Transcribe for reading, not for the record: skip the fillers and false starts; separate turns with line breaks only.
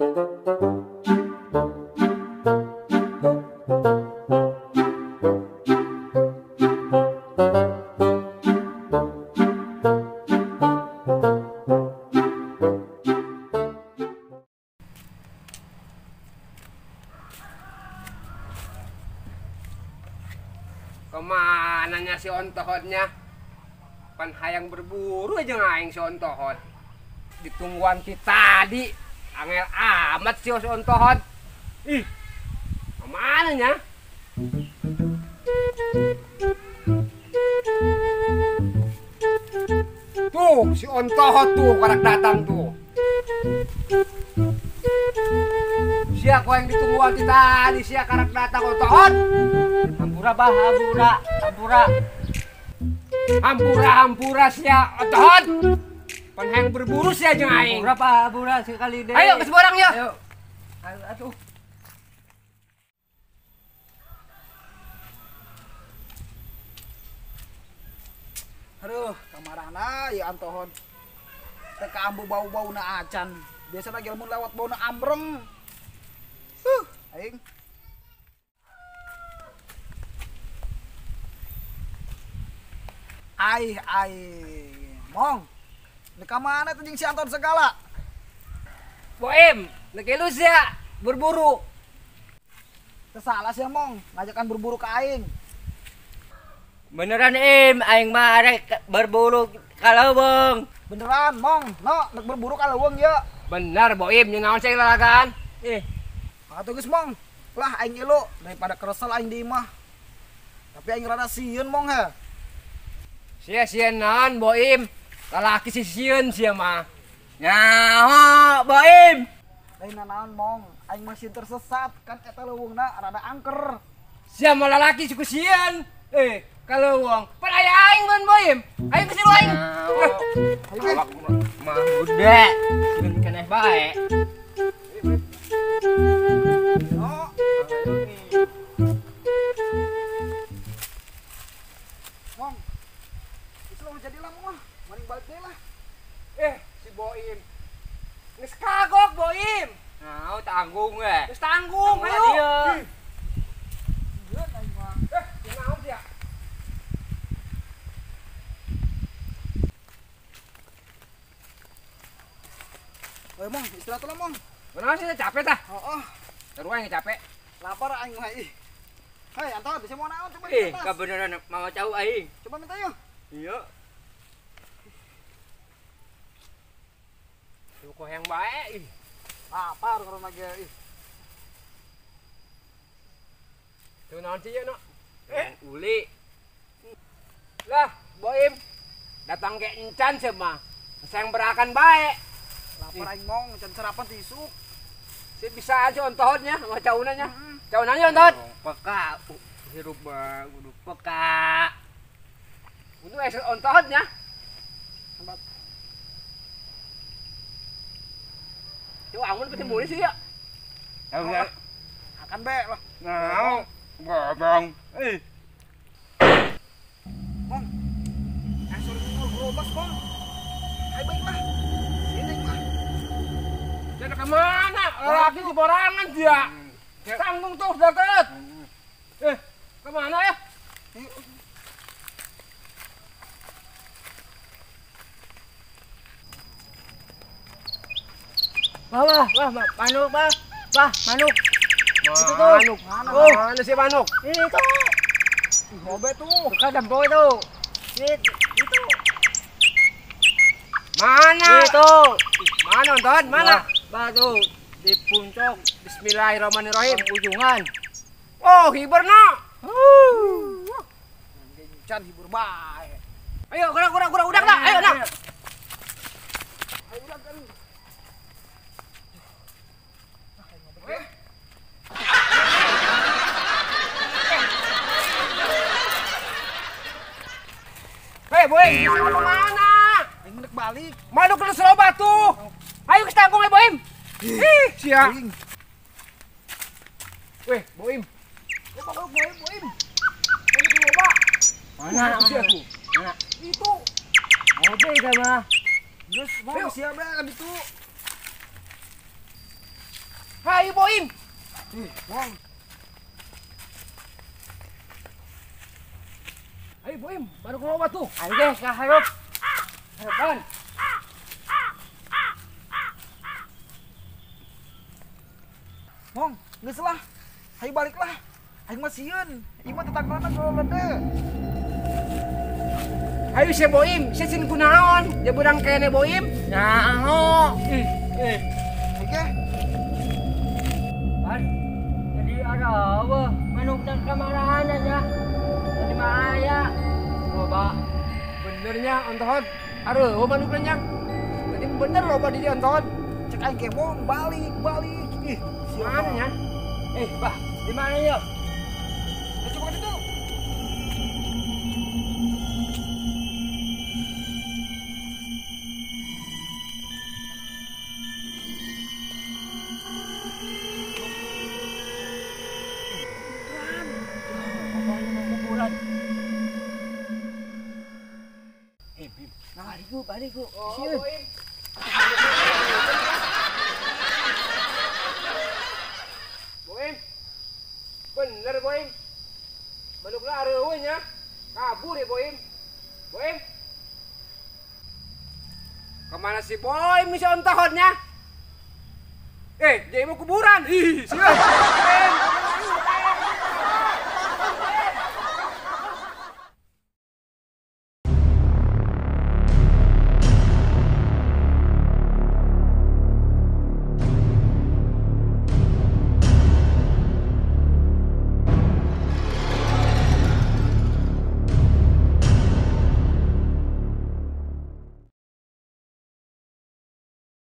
Kemananya si ontohotnya? Pan hayang berburu aja ngaing si ontohot. Ditungguan ti tadi, angel amat si ontohot. Ih, kemananya? Tuh, si ontohot tuh, karak datang tuh. Siapa yang ditungguan ti tadi, sia karak datang ontohot.
Hampura bah, hampura, hampura.
Hampura, hampura sia ontohot. Pan hayang berburu sia jeung aing.
Hampura bah, hampura sekali deh.
Ayo ke seborang ya.
Ayo. Ayo atuh.
Aduh, kamarana ya antohon. Teu kaambu bau-bauna acan. Biasa lagi lamun lewat bauna ambreng. Aing. Aih, aing. Mong. Di kamana tuh jeung si Anton segala?
Boim, nek lu sia berburu.
Salah sih Mong, ngajakan berburu ke aing.
Beneran Im, aing mah arek berburu ka leuweung.
Beneran Mong, no, nek berburu ka leuweung ye.
Bener Boim, jeung naon sih lalagaan?
Ih. Atuh geus Mong. Lah aing ilu daripada keresel aing di imah. Tapi aing rada sieun Mong he.
Sia sieun naon Boim? Lalaki si sieun sia mah.
Nyaho Boim.
Lain naon Mong, aing masih tersesat kan eta leuweungna rada angker.
Sia mah lalaki suku sieun. Kalau wong, pan aya aing mun Boim. Ayo ke situ aing.
Awak mah gede, sieun keneh bae.
Mong, itu lo jadi lah mah, mending balik deh lah.
Si Boim, geus kagok Boim.
Nah, tanggung we.
Geus tanggung, ayo. Naon sia?
Oi Mong, istirahat lah Mong.
Kenapa sih capek tah?
Oh,
terus aing capek.
Lapar aing mah ih. Hei Anton, bisa mau naon coba di atas.
Kebeneran mau cau aing.
Coba minta yuk.
Iya.
Tuh kok yang bae ih.
Lapar kalau lagi ih.
Tuh naon sih ya, no?
Uli.
Lah, Boim. Datang ke encan sih mah. Sayang berakan bae.
Lapar aing Mong, encan sarapan tisuk.
Si bisa aja ontohotnya sama caunanya. Caunanya ontohot.
Peka, hirup mah kudu peka.
Untuk es ontohotnya. Coba angun pasti muli sih ya.
Akan be lah.
Nah, bang.
Mong. Suruh gerobak, Mong. Ayo baik lah. Sini mah.
Jangan kemana? Laki di borangan dia. Tanggung tuh deket. Kemana ya?
Wah, wah, manuk, bah. Bah, manuk. Itu tuh.
Manuk. Mana sih manuk?
Itu.
Mobe tuh.
Bukan dampo itu. Itu.
Mana?
Itu.
Mana, Anton? Mana?
Bah, tuh di puncak.
Bismillahirrahmanirrahim.
Ujungan.
Oh, hibur no.
Gencan hibur bae.
Ayo, kurang udah lah. Ayo, nak.
Ayo udah kan.
Hei, Boim, kemana?
Aing menek balik.
Manuk lu seloba tuh. Ayo ke tanggung, Boim. Ih, sia. Weh, Boim.
Boim, Boim.
Manuk loba.
Mana
sia tuh?
Mana?
Itu.
Oke, sama.
Geus, mau sia bae kan itu.
Ayo Boim.
Ih, Mong.
Ayo Boim, baru keluar tuh. Ayo deh, ke harap. Harapan.
Mong, geus lah. Ayo baliklah. Aing mah sieun. Ieu mah tetanggana golode.
Ayo si Boim, si sin kunaon? Dia berang kene Boim. Nyaho. Ih, eh.
Oke.
Pan, jadi ada manuk dan kemarahan aja. Tadi bahaya.
Coba. Benernya ontohon. Aduh, manuknya. Tadi bener loh di ontohon.
Cek aing ge Mong, balik, balik. Ih,
mana ya?
Eh, Bah, di mana ya?
Coba ke situ.
Balik ku.
Oh,
Sieun.
Boim. Boim. Bener Boim. Manukna areueuh nya. Kabur ya Boim. Boim. Kemana si Boim si ontohonnya? Eh, dia mau kuburan. Ih, sieun.